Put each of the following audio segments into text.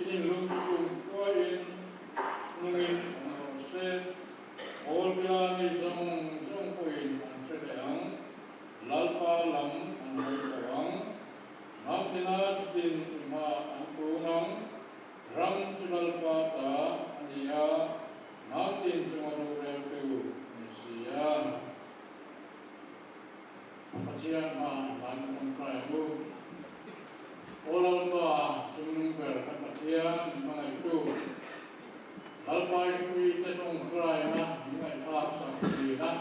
thinlung chu kumkhuain nungin awm rawh se. Pawl kila mi zawng zawng pawhin an hre leh ang, Lalpa lam an hawi tawh ang. Hnam tina chutin i hmaah an kun ang, ram chu Lalpa ta a ni a, hnam tin chunga roreltu a ni si a. Pathian hma hlan tawngtai ang u. Aw Lalpa, chungnung ber kan Pathian min hmangaihtu, Lalpa i puite tawngtaina min ngaihthlak sak thin a,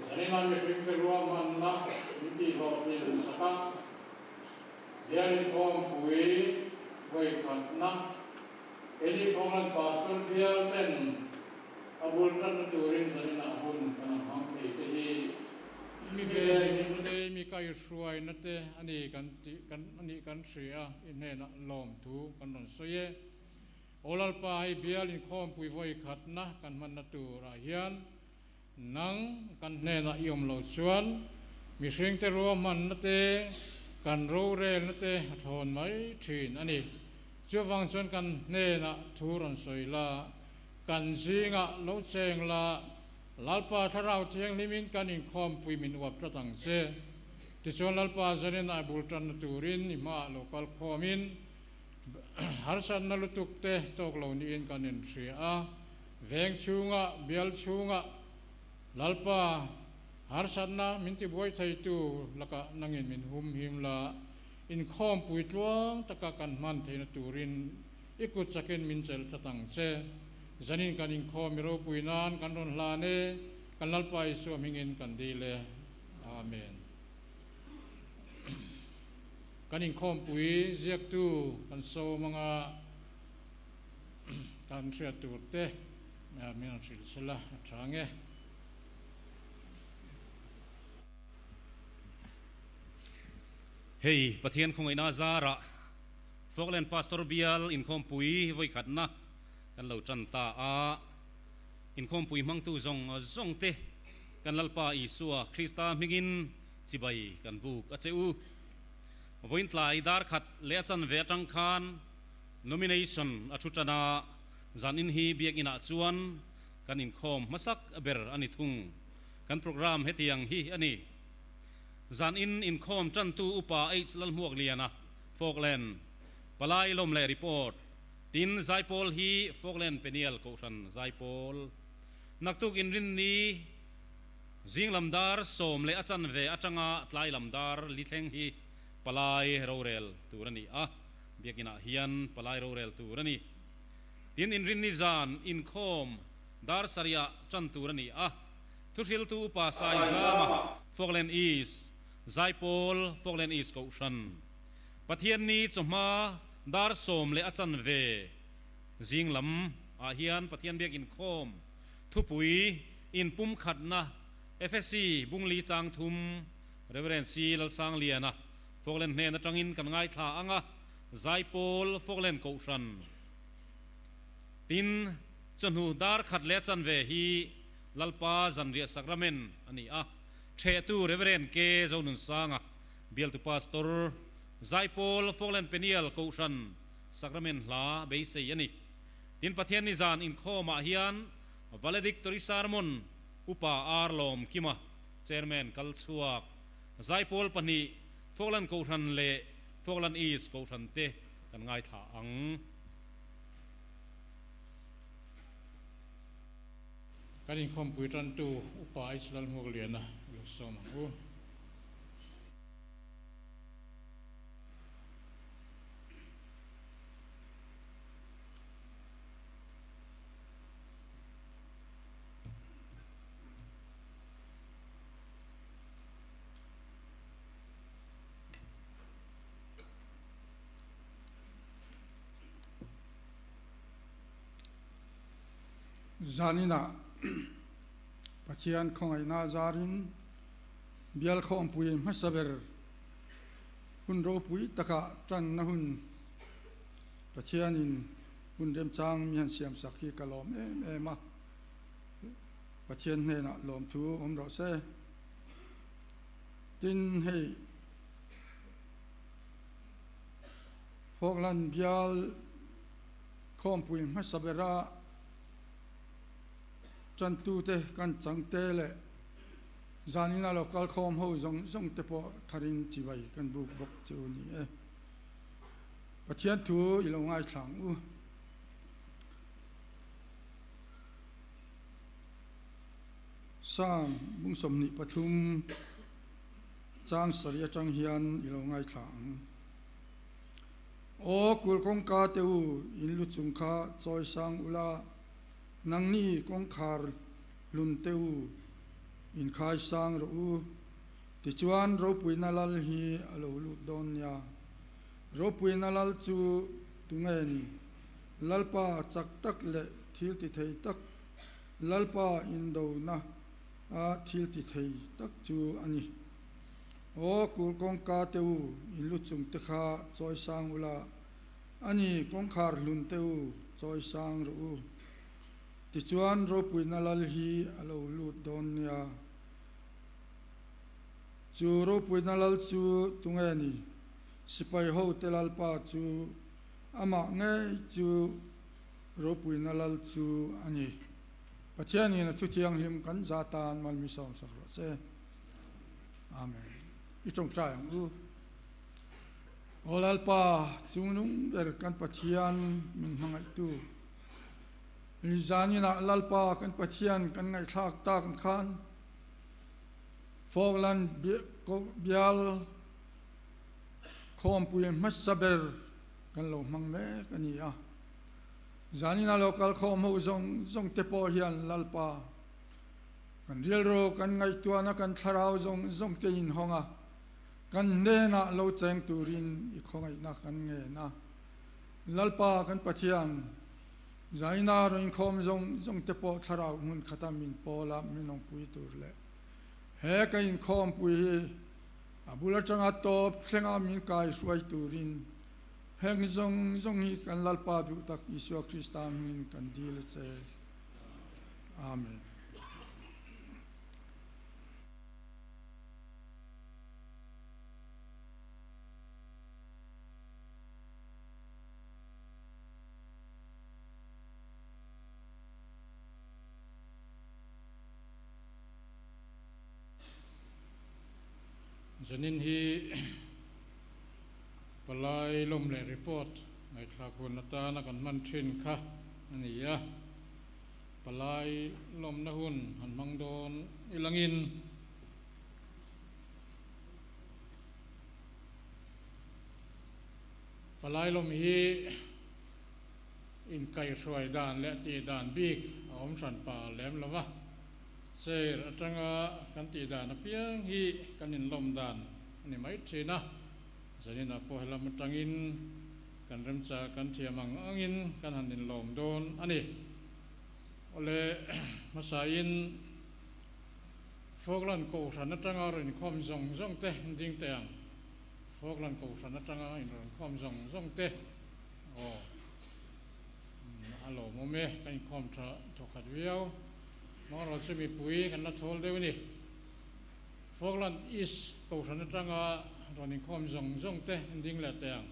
zanina mihringte ruahmanna min tihhlawhtlin sak a, Bial inkhawmpui vawikhatna, Keini Fawnglan Pastor bial ten A bul tanna turin zaninah hun kan ang hmang thei te hi mi veng te, mi kaihruaina te a ni kan tih kan a nih kan hria i hnenah lawmthu kan rawn sawi e. Aw Lalpa hei bial inkhawmpui vawi khatna kan hmanna turah hian nang kan hnenah i awm lo chuan mihringte ruahmanna te, kan rorelna te a thlawn mai thin a ni. Chuvang chuan kan hnenah thu rawn sawi la. Kan zingah lo cheng la, Lalpa Thlarau Thianghlimin kan inkhawmpui min uap tlat ang che. Tichuan Lalpa zanin ai bul tanna turin i hmaah lo kal khawmin harsatna lutuk te tawk lo niin kan inhria a. Veng chhungah, bial chhungah Lalpa harsatna min tibuai theitu lakah nangin min humhim la, inkhawmpui tluang taka kan hman theihna turin I kut chakin min chelh tlat ang che. Zanin kan inkhawm i ropui nan kan rawn hlan e, kan Lalpa Isua hmingin kan dil e. Amen. Kan inkhawmpui ziaktu kan sawm anga kan hriat tur te min rawn hrilh sela a tha nge. Hei Pathian khawngaihna zarah Falkland Pastor Bial inkhawmpui vawikhatna kan lo tan ta a, inkhawmpui hmangtu zawng zawng te kan Lalpa Isua Krista hmingin chibai kan buk a che u. Vawiin tlai dar khat leh a chanve atang khan nomination a thu tan a, zan in hi biakinah chuan kan inkhawm hmasak ber a ni thung. Kan programme hetiang hi a ni. Zan in inkhawm tantu Upa H Lalhmuakliana Falkland, Palai lawm leh report, Tin, Zaipawl hi Falkland Peniel Kohhran Zaipawl. Naktuk inrinni zing lam dar 10 leh a chanve atanga tlai lam dar li thleng hi Palai rorel tur a ni a, biakinah hian Palai rorel tur a ni. Tin, inrinni zan inkhawm dar sarihah tan tur a ni a, thuhriltu Upa Saizama, Falkland East, Zaipawl, Falkland East Kohhran, Pathianni chawhma dar 10 leh a chanve zing lam ah hian Pathian biak inkhawm thupui inpum khatna Efesi Bungli chang thum Rev. C. Lalsangliana Falkland hnen atangin kan ngaithla ang a, Zaipawl, Falkland Kohhran tin chawhnu dar 1 leh a chanve hi Lalpa Zanriah Sakramen a ni a. Ṭhehtu Rev. K. Zonunsanga, Bialtu Pastor, Zaipawl, Falkland Peniel Kohhran Sacrament hla beisei a ni. Tin, Pathianni zan inkhawmah hian Valedictory Sermon Upa R. Lawmkima, Chairman kal chhuak, Zaipawl pahnih, Falkland Kohhran leh Falkland East Kohhran te kan ngaithla ang. Kan inkhawmpui tantu Upa H. Lalhmuakliana lo sawm ang u. Zaninah Pathian khawngaihna zarin bial khawmpui hmasa ber hun ropui takah tanna hun Pathianin hun remchang mi han siamsak hi ka lawm em em a, Pathian hnenah lawmthu awm rawh se. Tin, hei. Falkland bial khawmpui hmasa bera chantute kan changte leh zanina lo kal khawm ho zawng zawng te pawh tharin chibai kan buk bawk chu ni e. Pathian thu i lo ngaithla ang u. Psalm bung 23 chang sarih atang hian i lo ngaithla ang. Aw kul kawngka te u, in lu chung kha chawi sang ula, nangni kawngkhar hlun te u, in khai sang rawh u. Tichuan ropuina lal hi a lo lut dawn nia. Ropuina lal chu tunge ni? Lalpa chak tak leh thil ti thei tak, Lalpa indona a thil ti thei tak chu a ni. Aw kul kawngka te u, in lu chung te kha chawi sang ula, a ni kawngkhar hlun te u, chawi sang rawh u. Tichuan ropuina lal hi a lo lut dawn nia. Chu ropuina lal chu tunge ni? Sipai ho te lalpa chu amah ngei chu ropuina lal chu a ni. Pathianin a thu thianghlim kan za tan malmi sawm sak rawh se. Amen. I tawngtai ang u. Aw Lalpa, chungnung ber kan Pathian min hmangaihtu. Zaninah Lalpa kan Pathian kan ngaihthlak tak ang khan Falkland bial khawmpui hmasa ber kan lo hmang mek a ni a. Zanina lo kal khawm ho zawng zawng te pawh hian Lalpa kan rilru kan ngaihtuahna kan thlarau zawng zawng te inhawng a, kan hnenah lo cheng turin i khawngaihna kan ngen a. Lalpa kan Pathian, zaina rawn inkhawm zawng zawng te pawh thlarau hmun khata min pawl a min awmpui tur leh he ka inkhawmpui hi a bul atanga tawp thlenga min kai hruai turin heng zawng zawng hi kan Lalpa duh tak Isua Krista hmingin kan dil a che. Amen. Zanin hi palai lawm leh report ngaihthlak hun atana kan hman thin kha a ni a. Palai lawmna hun han hmang dawn ilangin Palai lawm hi inkaihhruai dan leh tih dan bik a awm hran pa lem lo va, chair atanga kan tih dan apiang hi kan inlawm dan a ni mai thin a, zaninah pawh helam atangin kan remcha kan thiam ang angin kan han inlawm dawn a ni. Awle hmasain Falkland Kohhran atanga rawn inkhawm zawng zawng te ding teh ang. Falkland Kohhran atanga inrawn khawm zawng zawng te aw a lawmawm e, ka inkhawm tha thawkhat viau. Hmangarawh chu mipui kan la thawl deuh a ni. Falkland East Kohhran atanga rawn inkhawm zawng zawng te ding leh teh ang.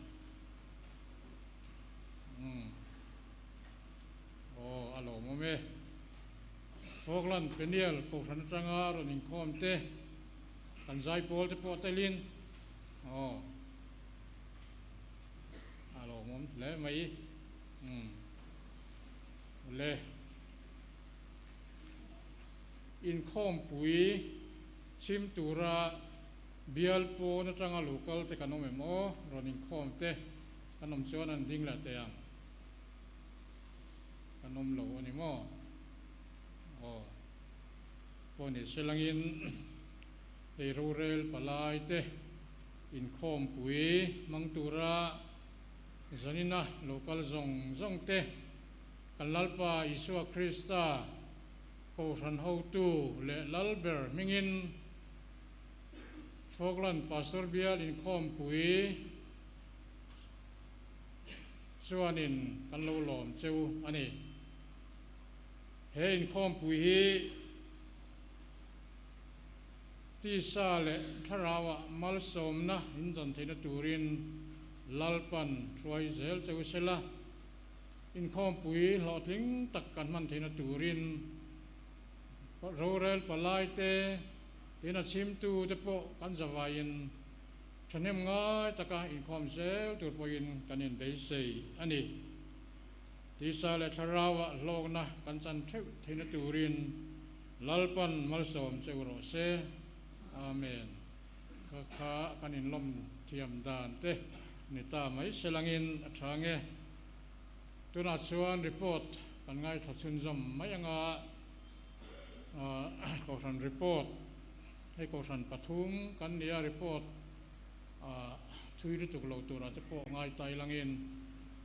Umm aw a lawmawm e. Falkland Peniel Kohhran atanga rawn inkhawm te kan zaipawl te pawh telin aw a lawmawm hle mai umm le inkhawmpui chhim tura bial pawn atanga lo kal te kan awm em aw rawn inkhawm te kan awm chuan an ding leh teh ang kan awm lo a ni maw aw. Pawh ni selangin hei rorel palai te inkhawmpui hmang tura zanina lo kal zawng zawng te kan Lalpa Isua Krista Kohhran hotu leh Lalber hmingin Falkland Pastor Bial inkhawmpui chuanin kan lo lawm cheu a ni. He inkhawmpui hi tisa leh thlarauah malsawmna in zawn theihna turin Lalpan hruai zel che u sela, inkhawmpui hlawhtling tak kan hman theihna turin rorel palaite tin a chhimtute pawh kan zavaiin thahnem ngai taka inkhawm zel tur pawhin kan inbeisei a ni. Tisa leh Thlarauah hlawkna kan chan theuh theihna turin Lalpan malsawm che u rawh se. Amen. Kha kha kan inlawm thiam dan te ni ta mai se langin a tha nge. Tunah chuan report kan ngaithla chhunzawm mai anga Kohhran report, hei Kohhran pathum kan nia report thui lutuk lo turah te pawh ngai ta ilangin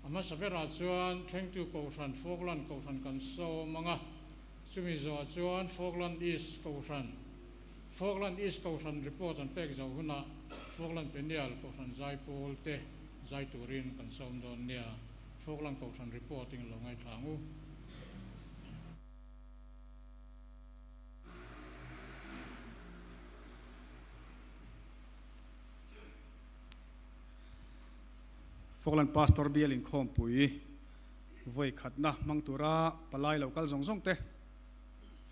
a hmasa berah chuan thlengtu Kohhran Falkland Kohhran kan sawm anga chumi zawhah chuan Falkland East Kohhran Falkland East Kohhran report an pek zo hunah Falkland Peniel Kohhran Zaipawl te zai turin kan sawm dawn nia. Falkland Kohhran report in lo ngaithla ang u. Falkland Pastor Bial inkhawmpui vawi khatna hmang tura palai lo kal zawng zawng te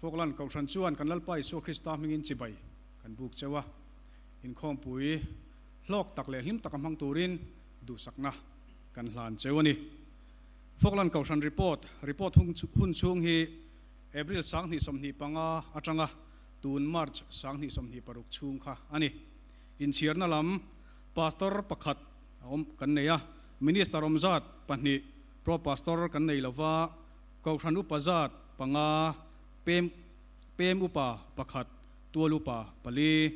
Falkland Kohhran chuan kan Lalpa Isua Krista hmingin chibai kan buk cheu a, inkhawmpui hlawk tak leh hlim taka hmang turin duhsakna kan hlan cheu a ni. Falkland Kohhran report, Report hun chhung hi April 2025 atanga tun March 2026 chhung kha a ni. Inchhiarna lam Pastor pakhat a awm kan nei a, Minister awmzat pahnih, Pro Pastor kan nei lova, Kohhran upa zat panga, pem pem upa pakhat, tual upa pali.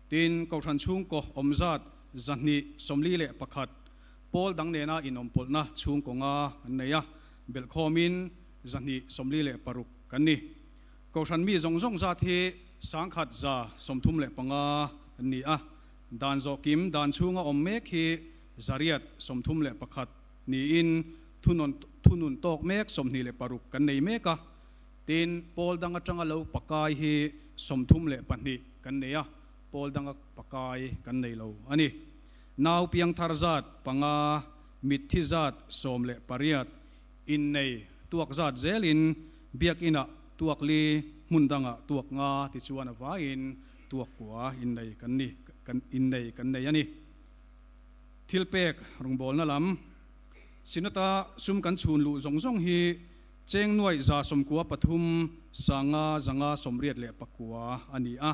Tin, Kohhran chhungkaw awmzat 241, pawl dang nena inawmpawlhna chhungkaw nga an nei a, belhkhawmin 246 kan ni. Kohhran mi zawng zawng zat hi 1135 an ni a, dan zawh kim dan chhunga awm mek hi 831 niin thunawn thunun tawk mek 26 kan nei mek a, tin pawl dang atanga lo pakai hi 32 kan nei a, pawl danga pakai kan nei lo a ni. Nau piangthar zat panga, mitthi zat 18, innei tuak zat zelin Biakinah tuak li, hmun dangah tuak nga tichuan a vaiin tuak kua innei kan ni, kan innei kan nei a ni. Thil pek rawngbawlna lam Synod-a sum kan chhun luh zawng zawng hi cheng nuaih 193 sanga zanga 84 a ni a.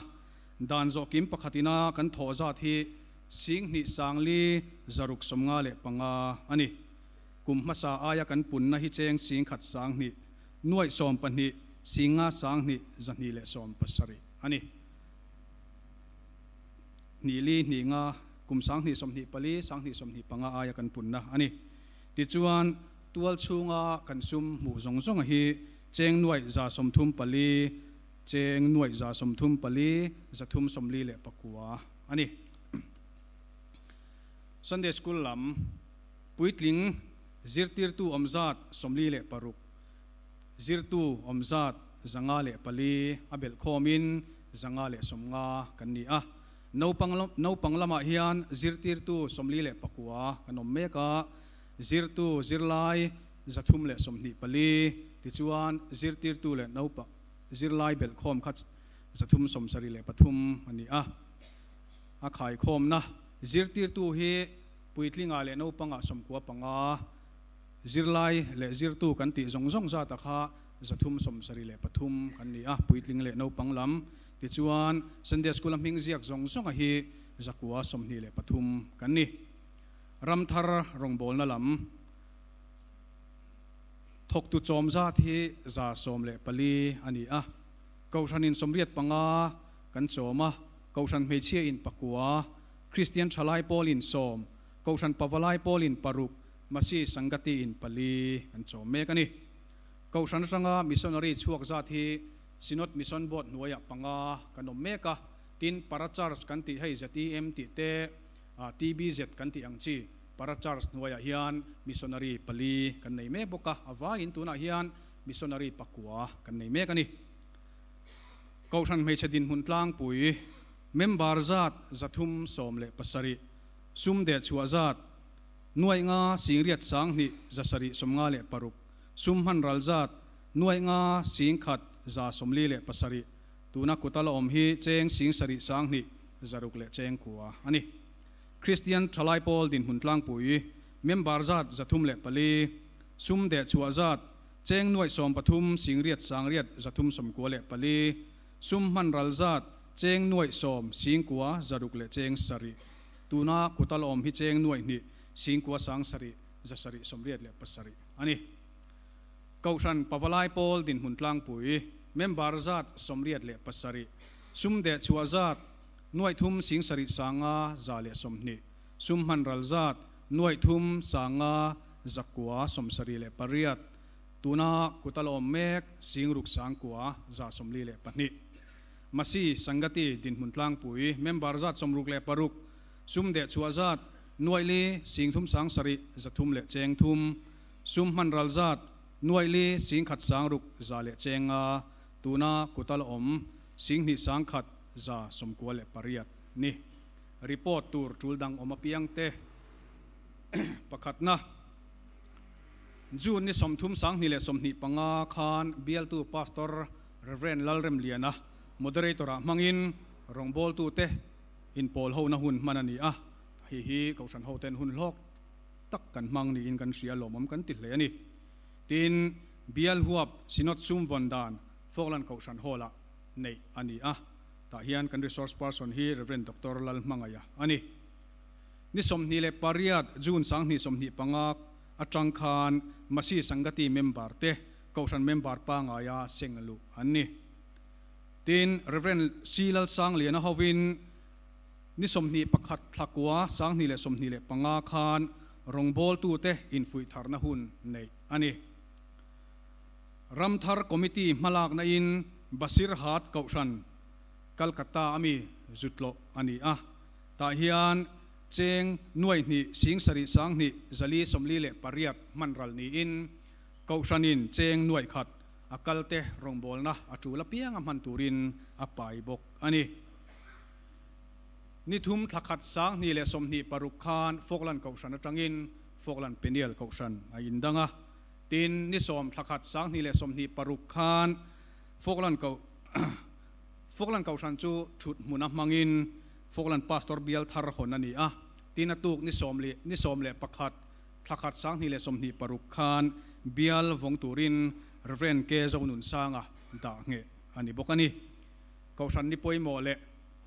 Dan zawh kim pakhatina kan thawh zat hi 2 sangli 695 a ni. Kum hmasa aia kan punna hi cheng 10,000 sanghnih nuaih 12 singa sanghnih 270 a ni. Hnih li hnih nga kum 2024 2025 aia kan punna a ni. Tichuan, tual chhunga kan sum hmuh zawng zawnga hi cheng nuaih 134 cheng nuaih 134 349 a ni. Sunday School lam puitling zirtirtu awm zat 46, zirtu awm zat 104 a belhkhawmin 150 kan ni a. Naupang naupang lamah hian zirtirtu 49 kan awm mek a, zirtu zirlai 324, tichuan zirtirtu leh naupang zirlai belhkhawm kha 373 a ni a. A khaikhawmna zirtirtu hi puitlingah leh naupangah 95, zirlai leh zirtu kan tih zawng zawng zata kha 373 kan ni a, puitling leh naupang lam. Tichuan, Sunday School-a hming ziak zawng zawnga hi 123 kan ni. Ramthar rawngbawlna lam thawktu chawm zat hi 114 a ni a, Kohhranin 85 kan chawm a, Kohhran hmeichhia in pakua, Kristian thalai pawl in sawm, Kohhran pavalai pawl in paruk, Masi Sangati in pali kan chawm mek a ni. Kohhran atanga missionary chhuak zat hi Synod Mission Board hnuaiah panga kan awm mek a, tin Para Church kan tih hei ZEM tih te, TBZ kan tih ang chi Para Church hnuaiah hian missionary pali kan nei mek bawk a, a vaiin tunah hian missionary pakua kan nei mek a ni. Kohhran hmeichhe dinhmun tlangpui, member zat 317, sum deh chhuah zat. Nuaih nga singriat sanghnih zasarih sawmnga leh paruk, sum hman ral zat nuaih nga singkhat za sawmli leh pasarih, tuna kuta la awm hi cheng singsarih sanghnih zaruk leh cheng kua a ni. Kristian thalai pawl dinhmun tlangpui, member zat 304, sum deh chhuah zat cheng nuaih 13 singriat sangriat 394, sum hman ral zat cheng nuaih 10 singkua zaruk leh cheng sarih. Tuna kutal awm hi cheng nuaih hnih singkua sang sarih zasarih 87 a ni. Kohhran Pavalai Pawl dinhmun tlangpui, member zat 87, sum deh chhuah zat nuaih thum singsarih sanga 120, sum hman ral zat nuaih thum sanga zakua 78, tuna kutal awm mek singruk sangkua 142. Masi Sangati dinhmun tlangpui, member zat 66, sum deh chhuah zat nuaih li singthum sang sarih zathum leh cheng thum, sum hman ral zat nuaih li singkhat sangruk za leh cheng nga, tuna kutal awm singhnih sangkhat 98 ni. Report tur tul dang awm apiang te pakhatna. June ni 30 2025 khan bialtu Pastor Rev. Lalremliana Moderator-ah hmangin rawngbawltute inpawl hona hun hman a ni a, hei hi Kohhran hoten hun hlawk tak kan hmang niin kan hria lawmawm kan ti hle a ni. Tin, Bial huap Synod sum vawn dan Falkland Kohhran Hall-ah neih a ni a, tah hian kan resource person hi Rev. Doctor Lalhmangaia a ni. Ni 28 June 2025 atang khan Masi Sangati member te Kohhran member pangaia seng luh an ni. Tin, Rev. C. Lalsangliana hovin ni 21 thlakua 2025 khan rawngbawltute infuih tharna hun neih a ni. Ramthar Committee hmalakna in Basirhat Kohhran, Calcutta ami zutloh a ni a. Tah hian cheng nuaih hnih singsarih sanghnih 448 hman ral niin Kohhranin cheng nuaih khat a kalte rawngbawlna a tul apianga hman turin a pai bawk a ni. Ni thum thla khat 2026 khan Falkland Kohhran atangin Falkland Peniel Kohhran a indang a. Tin, ni 10 thla khat 2026 khan Falkland Koh Falkland Kohhran chu thut hmuna hmangin Falkland Pastor bial thar hawn a ni a. Tin, a tuk ni sawm leh ni 11 thla khat 2026 khan bial vawng turin Rev. K. Zonunsanga dah ngheh a ni bawk a ni. Kohhran ni pawimawh leh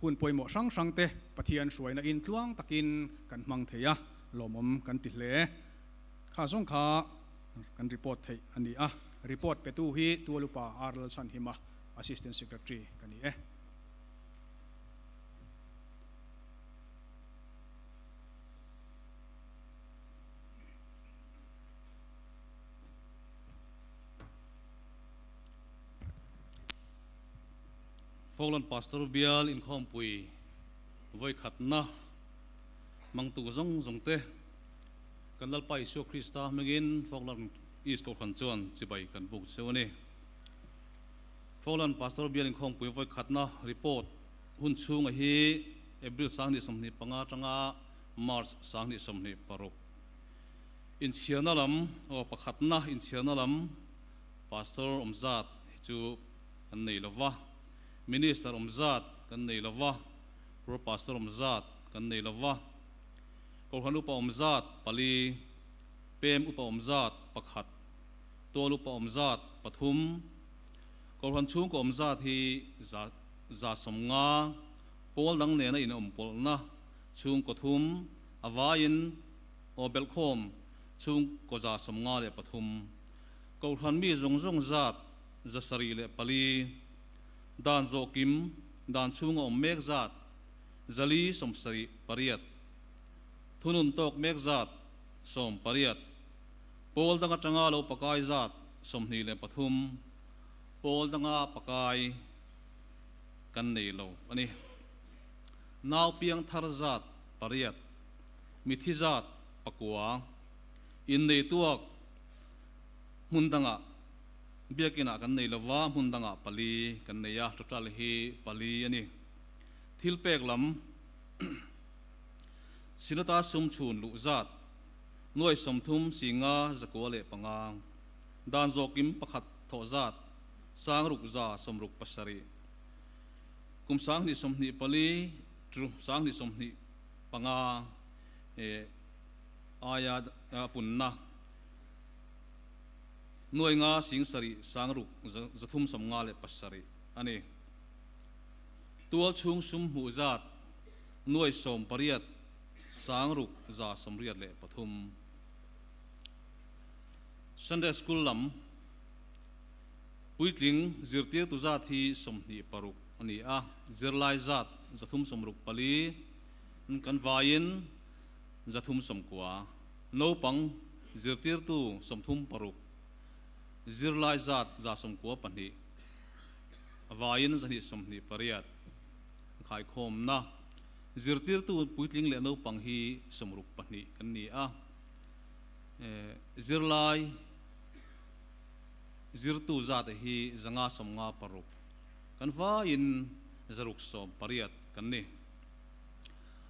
hun pawimawh hrang hrang te Pathian hruaina in tluang takin kan hmang thei a, lawmawm kan ti hle. Kha zawng kha kan report theih a ni a, report petu hi Tualupa R. Lalchhanhima, Assistant Secretary ka ni e. Falkland Pastor bial inkhawmpui vawikhatna hmangtu zawng zawng te kan Lalpa Isua Krista hmingin Falkland East Kohhran chuan chibai kan buk cheu a ni. Falkland Pastor bial inkhawmpui vawikhatna report hun chhunga hi April 2025 atanga March 2026. Inchhiarna lam aw pakhatna inchhiarna lam Pastor awm zat hi chu kan nei lova, Minister awm zat kan nei lova, Pro Pastor awm zat kan nei lova, Kohhran upa awm zat pali, Pem upa awm zat pakhat, Tual upa awm zat pathum, Kohhran chhungkaw awm zat hi za 50, pawl dang nena inawmpawlhna chhungkaw thum, a vaiin aw belhkhawm chhungkaw 53. Kohhran mi zawng zawng zat 74, dan zawh kim, dan chhunga awm mek zat 478, thunun tawk mek zat 18, pawl dang atanga lo pakai zat 23, pawl danga pakai kan nei lo a ni. Nau piang thar zat pariat, mithi zat pakua, innei tuak hmun dangah biakinah kan nei lova, hmun dangah pali kan nei a, total hi pali a ni. Thil pek lam Synod-a sum chhun luh zat Nuai 30 singa zakua le panga. Dan zokim pakhat tho zat sang ruk za somruk pasari. Kum sang ni somni pali tru sang ni somni panga e aya punna. Nuai nga sing sari sang ruk zathum som nga le pasari. Ani tual chung sum hu zat nuai som pariat sang ruk za somriat le pathum. Sunday School lam puitling zirtir tu zat hi somni paruk ani a zirlai zat zathum somruk pali kan vain zathum somkua no pang zirtir tu somthum paruk zirlai zat za somkua pahnih vain zani somni pariat khai khom na zirtir tu puitling le no pang hi somruk pahnih kan ni a zirlai zirtu zat hi zanga somnga paruk kan vain zaruk som pariat kan ni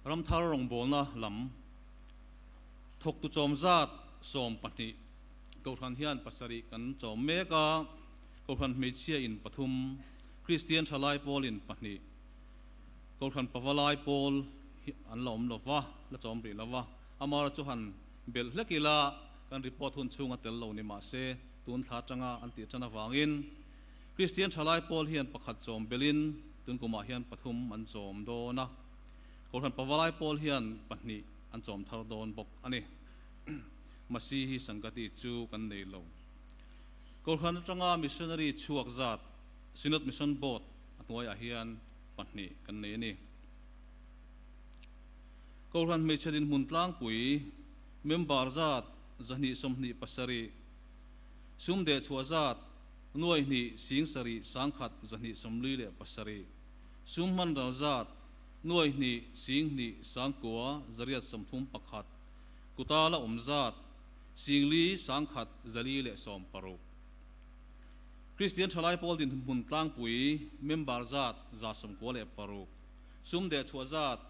ramthar rong bolna lam thok tu chom zat som pahnih ko than hian pasari kan chom meka ko than hmeichhia in pathum Christian thalai pawl in pahnih ko than pavalai pawl an lom lova la chom ri lova amar chu han bel hlekila kan report hun chunga tel lo ni ma se tun thla tanga an ti chana wangin Christian thalai pawl hian pakhat chom belin tun kuma hian pathum an chom do na ko than pavalai pawl hian pahnih an chom thar don bok ani masihi sangati chu kan nei lo ko than tanga missionary chuak zat Synod Mission Board atnuai hian pahnih kan nei ani ko than mechadin hmun tlang pui member zat zahni somni pasari sumde chua zat nuai ni sing sari sangkhat zahni somli le pasari summan ral zat nuai ni sing ni sangkua zariat somthum pakhat kutala umzat singli sangkhat zali le som paruk Christian thalai pawl din hmun tlang pui member zat za som ko le paruk sumde chua zat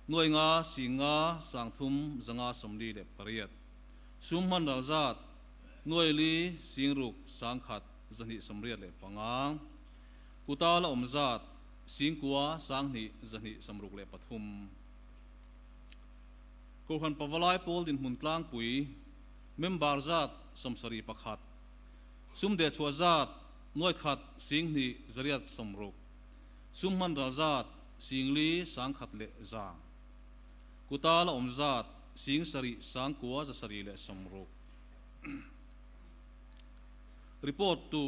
nuai nga singa sangthum zanga somli le pariat summan ral zat nuai li singruk sangkhat zani somriat le panga kutala omzat singkua sangni zani samruk le pathum ko han pavalai pawl din hmun tlang pui member zat samsari pakhat sumde chua zat nuai khat singni zariat samruk summan ral zat singli sangkhat le za kutala omzat sing sari sangkua za sari le samruk report tu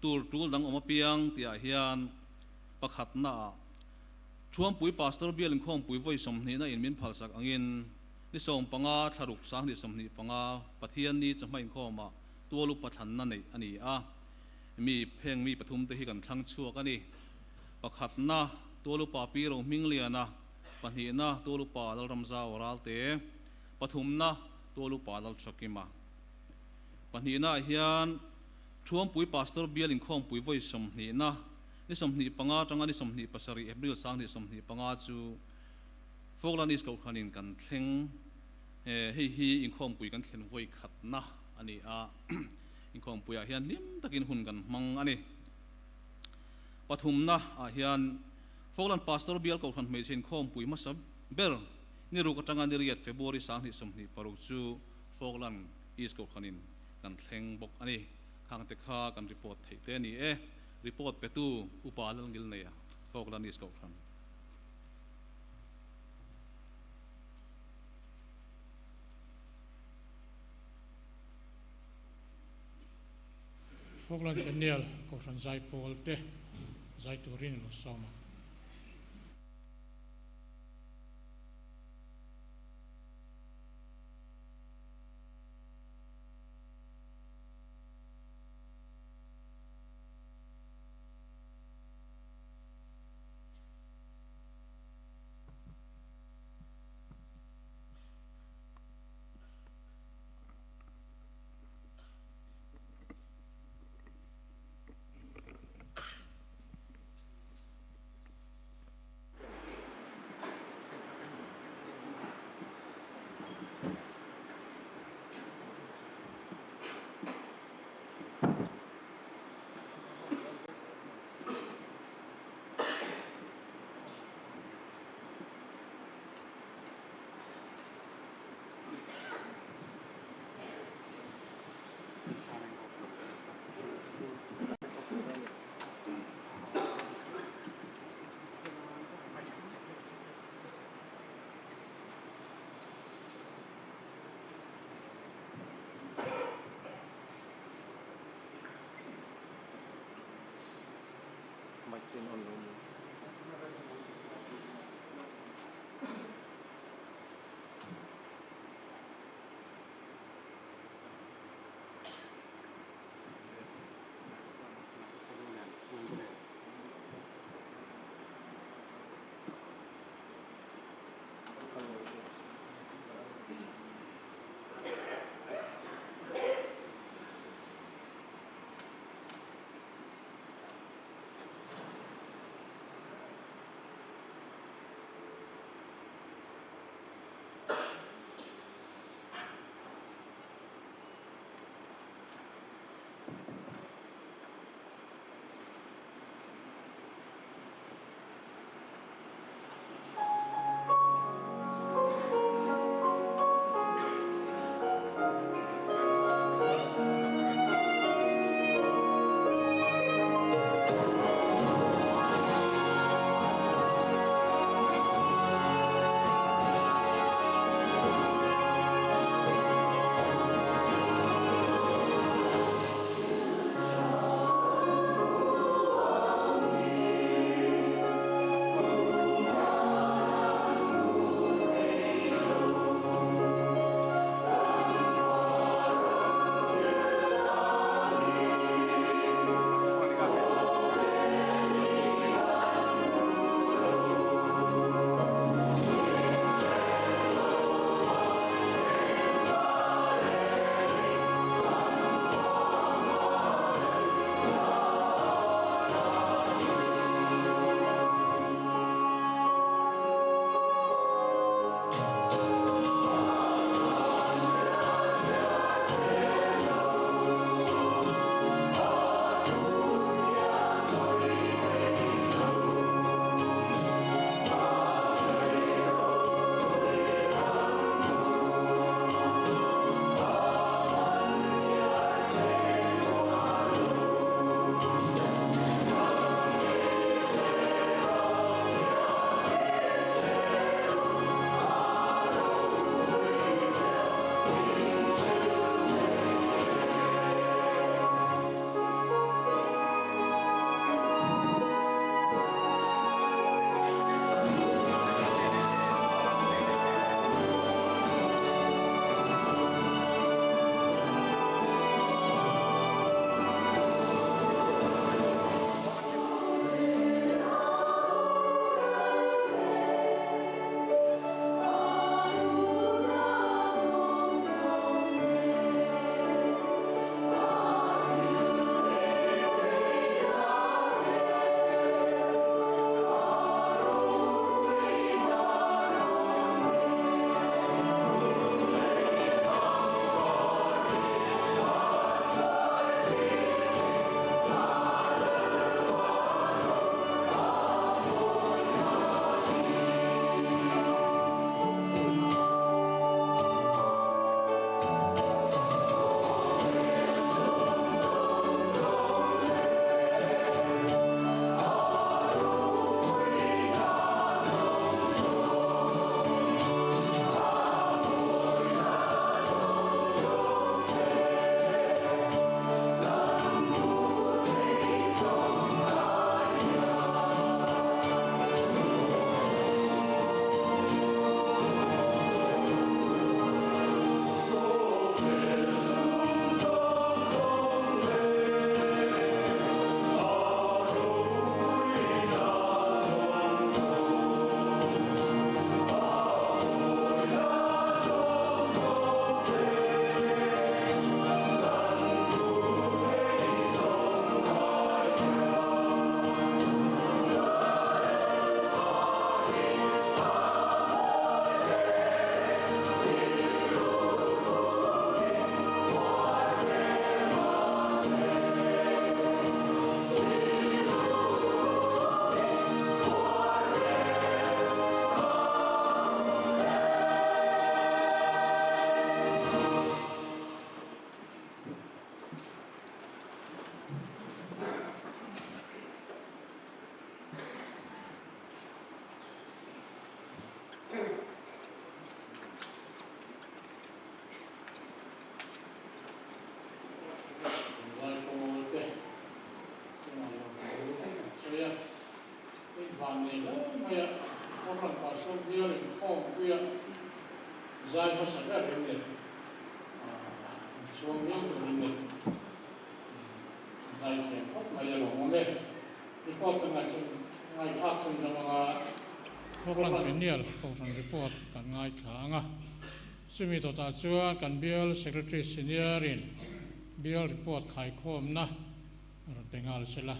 tur tul dang omapiang tia hian pakhat na thuam pui pastor bialin khom pui voi somni na in min phalsak angin ni som panga tharuk sang ni somni panga pathian ni chama in khoma tualu pathan na nei ani a mi pheng mi pathum te hi kan thlang chuak ani pakhat na tualu pa pi ro mingliana pahnih na tualu pa dal ramza oral te pathum na tualu pa dal chakima pahnih na hian thuam pui pastor bialin khom pui voi somni na ni somni panga tanga ni somni pasari April sang ni somni panga chu Falkland is ko khanin kan thleng hei hi in khom pui kan thlen voi khat na ani a in khom pui a hian lim takin hun kan mang ani pathum na a hian Falkland pastor bial ko khan meisin khom pui ma sab ber ni ru ka tanga ni riat February sang ni somni paruk chu Falkland is ko khanin kan thleng bok ani khang te kha kan report thei te ni e report petu upalal ngil neya Falkland is ko khan Falkland Daniel ko than zai pawl te zai turin lo soma Zai hmasa ber in ni. Inchhuang viau tur in ni. Zai thiam khawp mai a lawmawm e. Report kan ngaihthlak chhun zawng anga. Falkland Peniel Kohhran report kan ngaithla ang a. Chumi dawtah chuan kan Bial Secretary Senior in Bial report khaikhawmna rawn pe nghal sela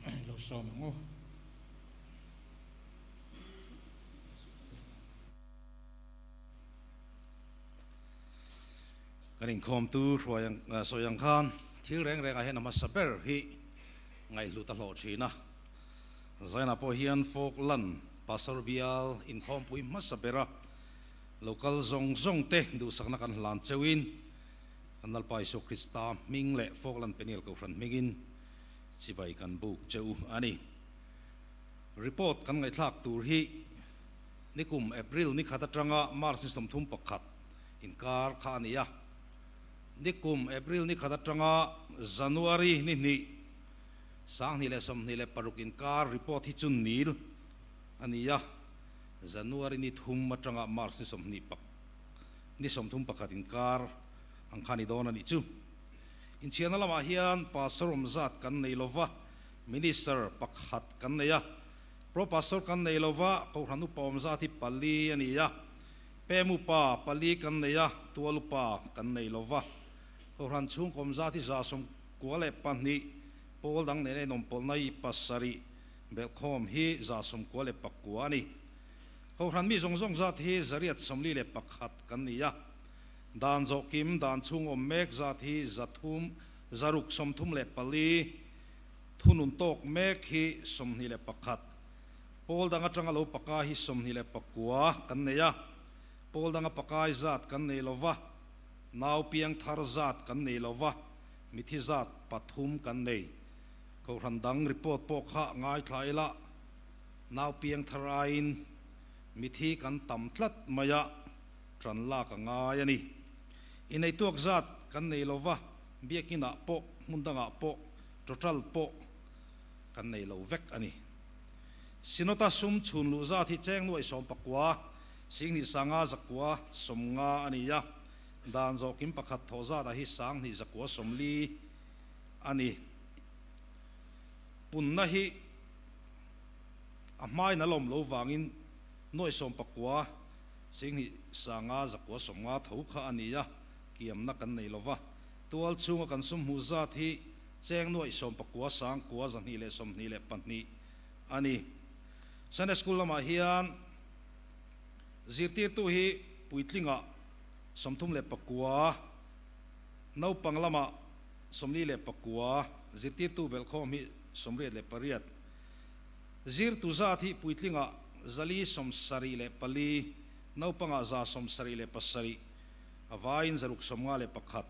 kan lo sawm ang u. Kan inkhawmtu hruai ang sawi ang khan thil reng rengah hian a hmasa ber hi ngaihhlut a hlawh thin a. Zainah pawh hian Falkland Pastor Bial inkhawmpui hmasa bera local zawng zawng te duhsakna kan hlan cheuhin kan Lalpa Isua Krista hming leh Falkland Peniel Kohhran hmingin chibai kan buk cheu a ni. Report kan ngaihthlak tur hi nikum April ni khat atanga March ni 31 inkar kha a ni a. Nikum April ni khat atanga January ni hnih 2026 inkar report hi chu nil a ni a. January ni thum atanga March ni sawmhnih pak ni 31 inkar ang kha ni dawn a nih chu. Inchhiarna lamah hian Pastor awm zat kan nei lova, Minister pakhat kan nei a, Pro Pastor kan nei lova, Kohhran upa awm zat hi pali a ni a, Pem upa pali kan nei a, Tual upa kan nei lova, Kohhran chhungkaw awm zat hi 92, pawl dang nena inawm pawlhna hi pasarih, Belhkhawm hi 99 a ni. Kohhran mi zawng zawng zat hi 841 kan ni a. Dan zawh kim dan chhung awm mek zat hi zathum 634, thunun tawk mek hi 21. Pawl dang atanga lo pakai hi 29 kan nei a. Pawl danga pakai zat kan nei lo va, nau piang thar zat kan nei lo va, mithi zat pathum kan nei. Kohhran dang report pawh kha ngaithla ila, nau piang thar aiin mithi kan tam tlat mai a, ṭan lak a ngai a ni. Inneituak zat kan nei lo va, biakinah pawh, hmun dangah pawh, total pawh kan nei lo vek a ni. Synod-a sum chhun luh zat hi cheng nuaih sawmpakua, singhnih sanga zakua sawmnga a ni a, dan zawhkim pakhat thawh zatah hi sanghnih zakua sawmli a ni. Punna hi a hmain a lawm lo vangin nuaih sawmpakua singhnih sanga zakua sawmnga tho kha a ni a, kiamna kan nei lo va. Tual chhunga kan sum hmuh zat hi cheng nuaih sawmpakua sangkua 222 a ni. Sunday School lamah hian zirtirtu hi puitlingah 39, naupang lamah 49, zirtirtu belhkhawm hi 88. Zirtu zat hi puitlingah 474, naupangah 177, a vaiin 651.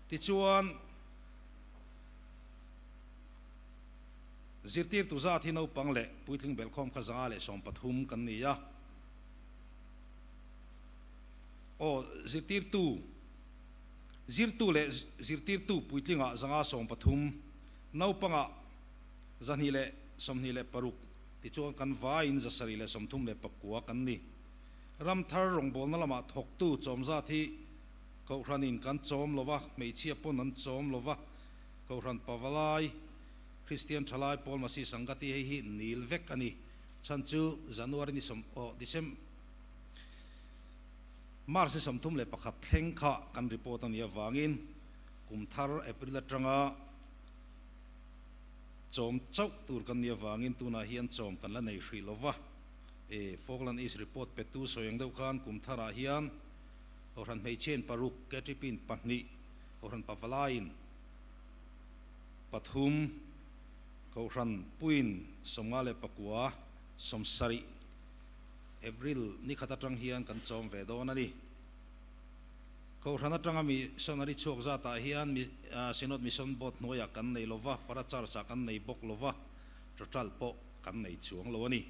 Tichuan, zirtirtu zat hi naupang leh puitling belhkhawm kha 113 kan ni a. Aw, zirtirtu. Zirtu leh zirtirtu puitlingah 113, naupangah 226 tichuan kan vaiin 739 kan ni. Ramthar rawngbawlna lamah thawktu chawmzat hi Kohhranin kan chawm lo va, hmeichhia pawn an chawm lo va, Kohhran Pavalai, Kristian Thalai Pawl Masi Sangati hei hi nil vek a ni. Chhan chu January ni sawm aw December. March ni 31 thleng kha kan report a nih avangin kum thar April atanga chawm chauh tur kan nih avangin tunah hian chawm kan la nei hrih lova. E Falkland East report petu sawi ang deuh khan kum tharah hian Kohhran hmeichhiain paruk, KTP-in pahnih, Kohhran pavalaiin pathum, Kohhran puiin 59, 70, April ni khat atang hian kan chawm ve dawn a ni. Kohhran atanga missionary chhuak zatah hian Synod Mission Board hnuaiah kan nei lo va, Para Church-ah kan nei bawk lo va, total pawh kan nei chuang lo a ni.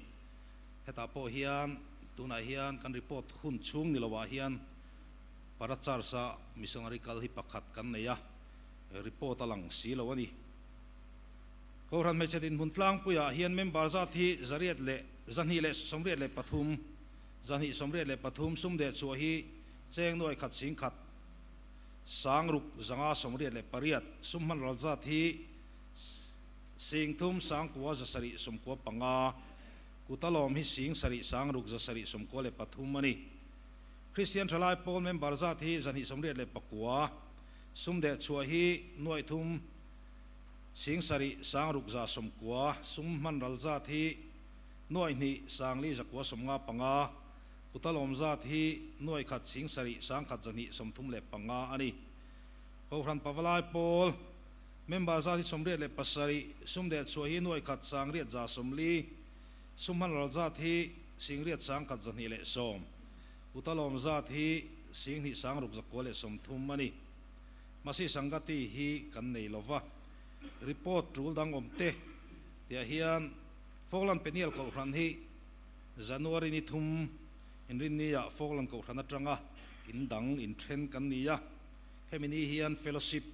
Hetah pawh hian tunah hian kan report hun chhung ni loah hian Para Church-a missionary kal hi pakhat kan nei a, report a lang si lo a ni. Kohhran hmeichhe dinhmun tlangpuiah hian member zat hi zariat leh 283, 283 sum deh chhuah hi cheng nuai khat sing khat sang ruk zanga 88 sum hman ral zat hi sing thum sang kua zasarih 95 kutalawm hi sing sarih sang ruk zasarih 93 a ni. Kristian Thalai Pawl member zat hi 289 sum deh chhuah hi nuai thum sing sarih sang ruk za 90 sum hman ral zat hi nuai hnih sang li zakua 55 kutalawm zat hi nuai khat sing sarih sang khat 235 a ni. Kohhran Pavalai Pawl member zat hi 87 sum deh chhuah hi nuai khat sang riat za 40 sum hman ral zat hi sing riat sang khat 210 kutalawm zat hi sing hnih sang ruk 130 a ni. Masi Sangati hi kan nei lova report tul dang awm te tiah hian Falkland Peniel Kohhran hi January ni thum inrinni ah Falkland Kohhran atanga in dang in then kan ni a. Hemi ni hian fellowship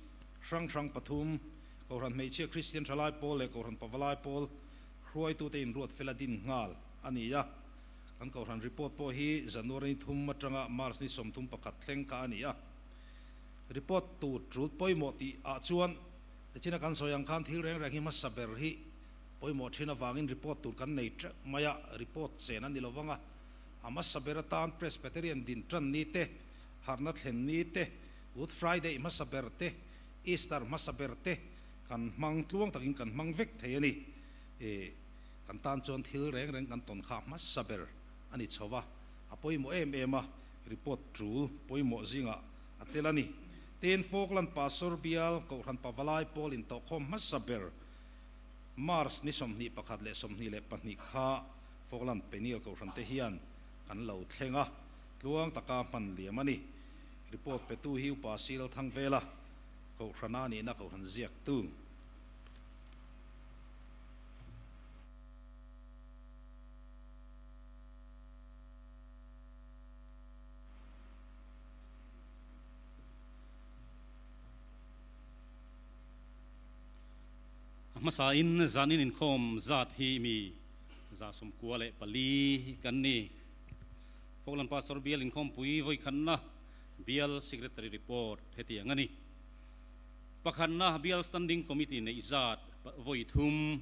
hrang hrang pathum Kohhran Hmeichhia Kristian Thalai Pawl leh Kohhran Pavalai Pawl hruaitute inruat fela din nghal a ni a. Kan Kohhran report pawh hi January ni thum atanga March ni 31 thleng kha a ni a. Report tur tul pawimawh tih ah chuan tichina kan sawi ang khan thil reng reng hi hmasa ber hi pawimawh thin avangin report tur kan nei teuh mai a, report chen a ni lovang a. A hmasa ber atan Presbyterian din tan ni te, harhna thlen ni te, Good Friday hmasa ber te, Easter hmasa ber te kan hmang tluang takin kan hmang vek thei a ni. E, kan tan chuan thil reng reng kan tawn kha hmasa ber a ni chho va, a pawimawh em em a, report tul pawimawh zingah a tel a ni. Tin, Falkland Pastor bial Kohhran Pavalai Pawl intawhkhawm hmasa ber March ni 21 leh 22 kha Falkland Peniel Kohhran te hian kan lo thleng a, tluang taka hman liam a ni. Report petu hi Upa Sil Thangvela Kohhrana nihna Kohhran ziaktu. A hmasa in zanin inkhawm zat hi mi 94 kan ni. Falkland Pastor bial inkhawmpui vawikhatna bial Secretary report hetiang a ni. Pakhatna bial Standing Committee neih zat vawi thum,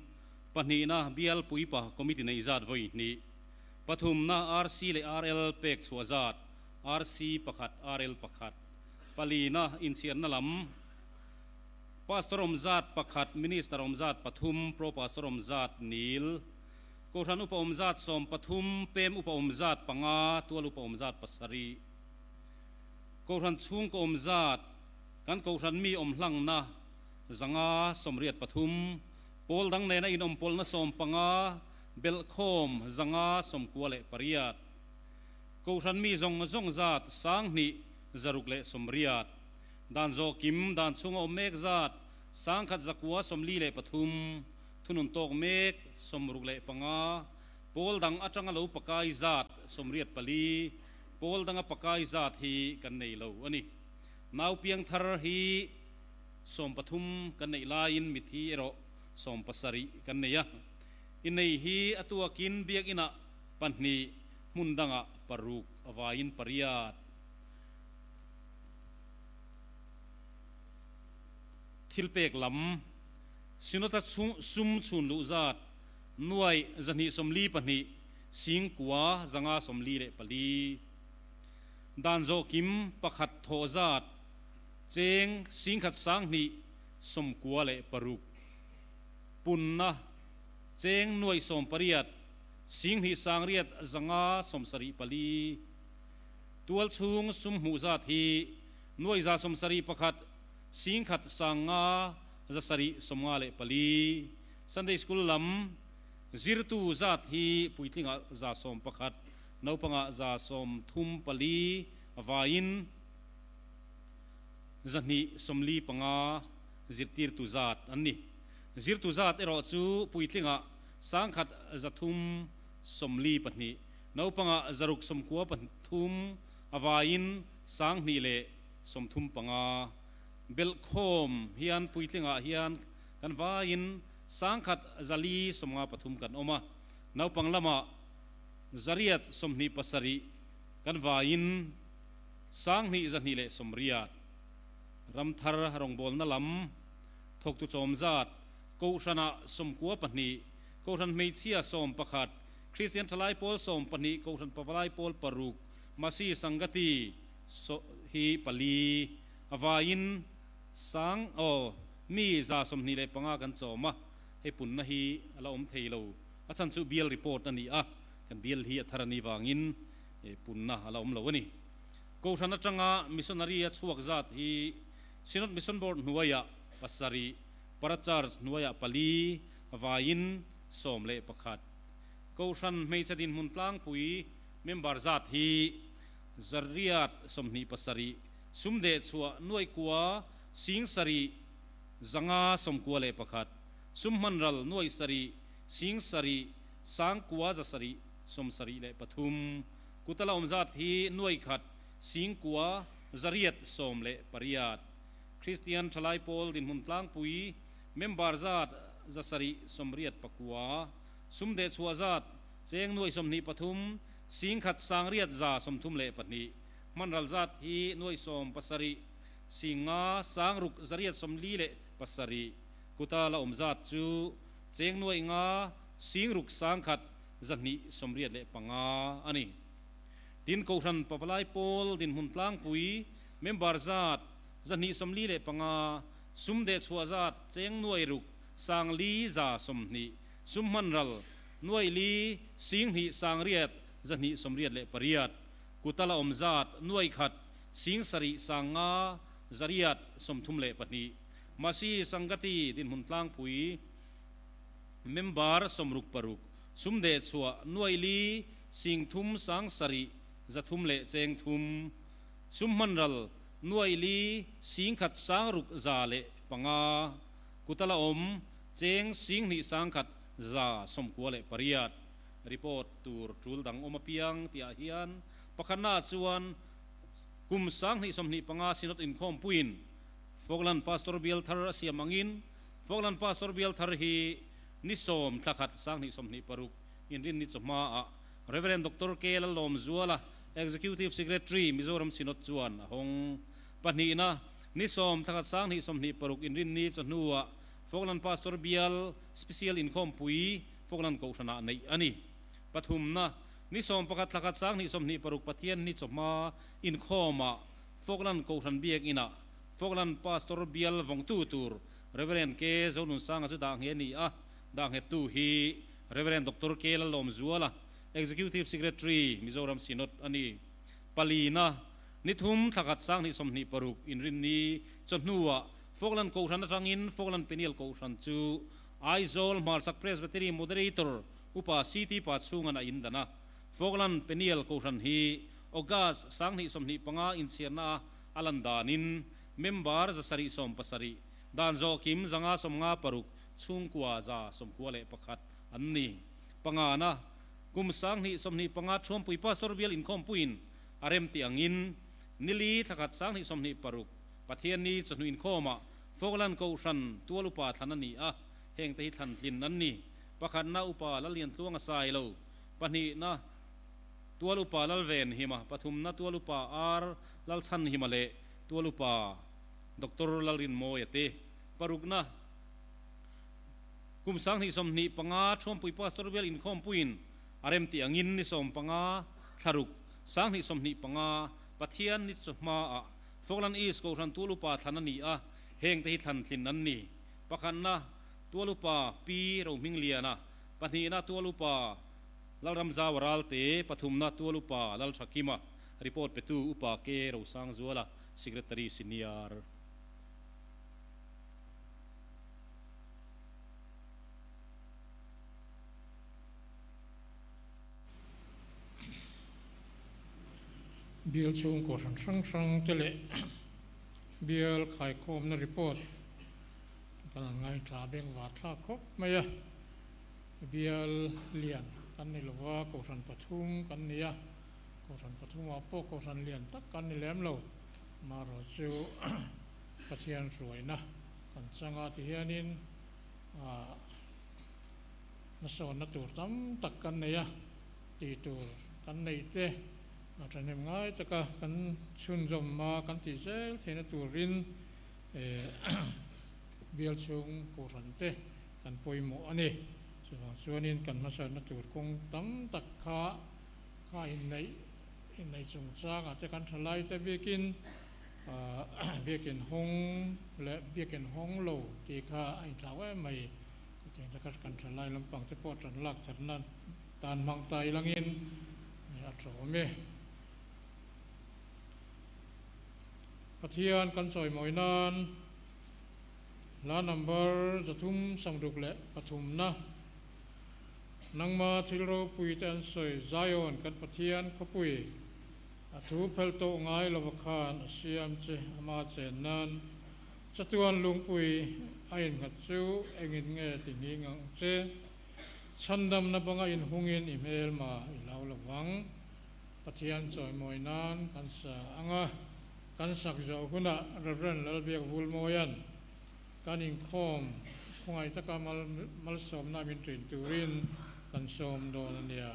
pahnihna bial puipa Committee neih zat vawi hnih, pathumna RC leh RL pek chhuah zat RC pakhat RL pakhat, palina inchhiarna lam Pastor awm zat pakhat, Minister awm zat pathum, Pro Pastor awm zat nil, Kohhran upa awm zat 13, Pem upa awm zat panga, Tual upa awm zat pasarih. Kohhran chhungkaw awm zat, kan Kohhran mi awm hlangna 583, pawl dang nena inawmpawlna 15, belhkhawm 598. Kohhran mi zawng zawng zat 2680. Dan zawh kim dan chhunga awm mek zat 1143, thunun tawk mek 65, pawl dang atanga lo pakai zat 84, pawl danga pakai zat hi kan nei lo a ni. Nau piang thar hi 13 kan neih laiin mithi erawh 70 kan nei a. Innei hi a tuakin biakinah pahnih, hmun dangah paruk avaiin pariat. Thil pek lam, Synod-a sum chhun luh zat nuai 242 sing kua 544. Dan zawh kim pakhat thawh zat cheng sing khat sang hnih 96. Punna cheng nuai 18 sing hnih sang riat 574. Tual chhung sum hmuh zat hi nuai 171 sing khat sang nga 754. Sunday School lam zirtu zat hi puitlinga 111, naupanga 134 vain 245 zirtirtu zat an ni. Zirtu zat erawh chu puitlinga 1342, naupanga 693 avain 235. Belhkhawm hian puitlingah hian kan vain 1,453 kan awm a, naupang lamah 827 kan vaiin 2280. Ramthar rawngbawlna lam thawktu chawm zat Kohhranah 92, Kohhran hmeichhia 11, Kristian thalai pawl 12, Kohhran pavalai pawl paruk, Masi Sangati hi pali, a vaiin sang aw mi 125 kan chawm a, hei punna hi a la awm thei lo. A chhan chu bial report a ni a, kan bial hi a thar a nih vangin punna a la awm lo a ni. Kohhran atanga missionary a chhuak zat hi Synod Mission Board hnuaiah pasarih, Para Church hnuaiah pali, vaiin 11. Kohhran hmeichhe dinhmun tlangpui member zat hi 827, sumdeh chhuah nuaih kua 7591, sum hmanral nuaih sarih 7 sangkua 773, kut a la awm zat hi nuaih khat 9 818. Kristian Thalai Pawl dinhmun tlangpui member zat 789, sumdeh chhuah zat cheng nuaih 23 1 932, hmanral zat hi nuaih 17 5 6 847, kuta la awm zat chu cheng nuaih 5 6 1 285 a ni. Tin, Kohhran Pavalai Pawl dinhmun tlangpui member zat 245, sum deh chhuah zat cheng nuai ruk 4 120, sum hmanral nuai li 2 9 288, kuta la awm zat nuai khat 7 5 832, Masi Sangati dinhmun tlangpui member 66, sum deh chhuah nuai li 3 7 300 leh cheng thum, sum hmanral nuai li 1 6 105, kuta la awm cheng 2 1 198. Report tur tul dang awm apiang tihah hian pakhatnaah chuan kum 2025 Synod inkhawmpuiin Falkland Pastor Bial thar a siam angin Falkland Pastor Bial thar hi ni 10 thla khat 2026 inrinni chawhmaah Rev. Doctor K. Lalawmzuala, Executive Secretary, Mizoram Synod chuan a hawng. Pahnihna, ni 10 thla khat 2026 inrinni chawhnuah Falkland Pastor Bial Special Inkhawmpui Falkland Kohhranah neih a ni. Pathumna, ni 11 thla khat 2026 Pathianni chawhma inkhawmah Falkland Kohhran Biakinah Falkland Pastor Bial vawngtu tur Rev. K. Zonunsanga chu dah nghe ni a, dah nghettu hi Rev. Doctor K. Lalawmzuala, Executive Secretary, Mizoram Synod a ni. Palina, ni thum thla khat 2026 inrinni chawhnuah Falkland Kohhran atangin Falkland Peniel Kohhran chu Aizawl Hmarchhak Presbytery Moderator Upa CT Pa chhungan a indan a. Falkland Peniel Kohhran hi August 2025 inchhiarna a a lan danin member 770, dan zawh kim 556, chhungkua 91 an ni. Pangana, kum 2025 Thuampui Pastor Bial inkhawmpuiin a rem tih angin nili thla khat 2026 Pathianni chawhnu inkhawmah Falkland Kohhran tual upa thlan a ni a, hengte hi thlan tlin an ni. Pakhatna upa Lalliantluanga Sailo, pahnihna tual upa Lalvenhima, pathumna tual upa R Lalchhanhima leh tual upa Doctor Lalrinmawia te, parukna Kum 2025 Thuampui Pastor Bial inkhawmpuiin a rem tih angin ni 15 thla ruk 2025 Pathian ni chawhmaah Falkland East Kohhran Tual Upa thlan a ni a, hengte hi thlan tlin an ni. Pakhatna Tual Upa Pi Rohmingliana, pahnihna Tual Upa Lalramzaua Ralte, pathumna Tual Upa Lalthakima, report petu Upa K Rosangzuala, Secretary Senior. Bial chhungkaw hran hrang hrang te leh bial khaikhawmna report kan han ngaithla beng var thlak khawp mai a. Bial lian kan ni lova, kohhran pathum kan ni a, kohhran pathumah pawh kohhran lian tak kan ni lem lo. Amaherawhchu Pathian hruaina kan chang a tihianin ahh hmasawnna tur tam tak kan nei a. Tih tur kan neih te a thahnem ngai taka kan chhunzawm a kan tih zel theihna turin bial chhung kohhran te kan pawimawh a ni. Chuvang chuanin kan hmasatna tur kawng tam tak kha kha inneih inneih chungchangah te kan thalai te biakin biakin hawng leh biakin hawng lo tih kha a inthlau em mai. Chutiang te kha kan thalai lampang te pawh tan lak thatna Tan hmang ta ilangin a tawm e. Pathian kan chawimawi nan hla number 363na Nangma thil ropui te an sawi Zion kan Pathian khawpui a thu phel tawh ngai lova khan a siam che ama chen nan chatuan lungpui a innghat chu engin nge ti nghing ang che. Chhandamna banga inhungin i hmelma i lo lovang. Pathian chawimawi nan kan sa ang a, kan sak zawh hunah Rev. Lalbiak Vulmawia'n kan inkhawm khawngaih taka malsawmna min ṭin turin kan sawm dawn a nia.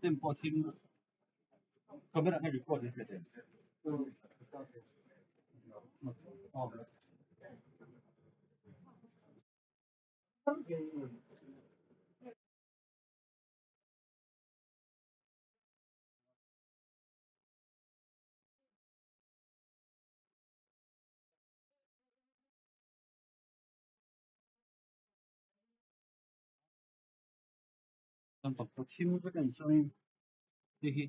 Tempo thim camera kha record ni hle thim vek an chuanin hei hi.